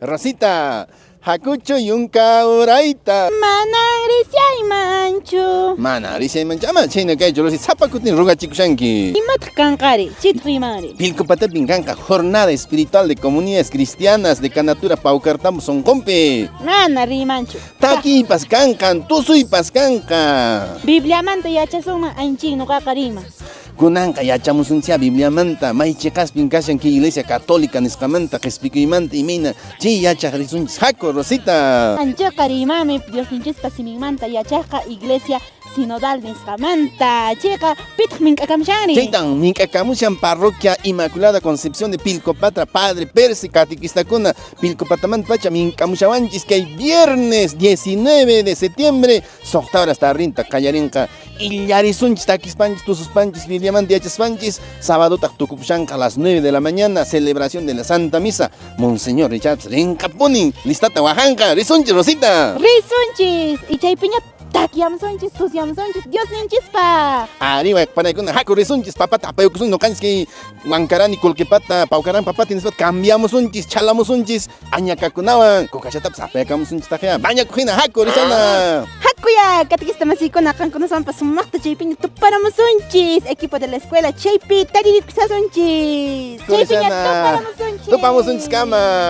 Rosita, hakuchu yunka urayta. Manan rishaymanchu. Mana rishaymanchu. Ama chhayna kaychu, Rosita. Sapa kutin rugachikushanki. Imataq kanqari? Chaytaq rimanri. Pilcopatapin kanqa Jornada Espiritual de Comunidades Cristianas de Canatura Paucartambo sonqonpi. Mana rimanchu. Takiypas kanqan, tusuypas kanqa. Bibliamanta yachasunman anchin nuqaqa riman. Kunanqa yachamusunchá Bibliamanta, may chiqaspin kashan kay Iglesia Católica nisqamanta, qhispikuymanta imayna chay yachaq risunchis. Haku, Rosita! Anchaqa rimanmi Diosninchispa siminmanta yachaqqa Iglesia Sinodal nisqamanta. Chayqa, pitaq mink'akamushanri? Chaytan mink'akamushan Parroquia Inmaculada Concepción de Pilcopata, Padre Percy, catequistakuna Pilcopatamanta pacha mink'amushawanchis kay viernes 19 de septiembre, suqta horas tarrinta qallarinqa. Illarisunchis, takispanchis, tususpanchis, Bibliamanta yachaspanchis. Sabadotaq tukupushanqa a las 9 de la mañana, celebración de la Santa Misa. Monseñor Richards rinqapunin, listata wajanqa. Risunchis, Rosita. Risunchis, y chaypiña takiyamusunchis, tusyamusunchis, Diosninchispaq. Ari, panaykuna, haku risunchis, papata apayukusun, noqanchis kay Wankarani, Colquepata, Paucarán, papata, nispa cambiamusunchis, chalamusunchis, añakakunawan, kukachatapas apayakamusunchis taqya, bañakuq hina, haku, risana. Hakuya, catequista masikuna, qankunasampa sumaqta chaypiña tuparamusunchis, equipo de la escuela chaypi taririkusasunchis. Chaypiña Risana. tuparamusunchis. Tupamusunchis kama.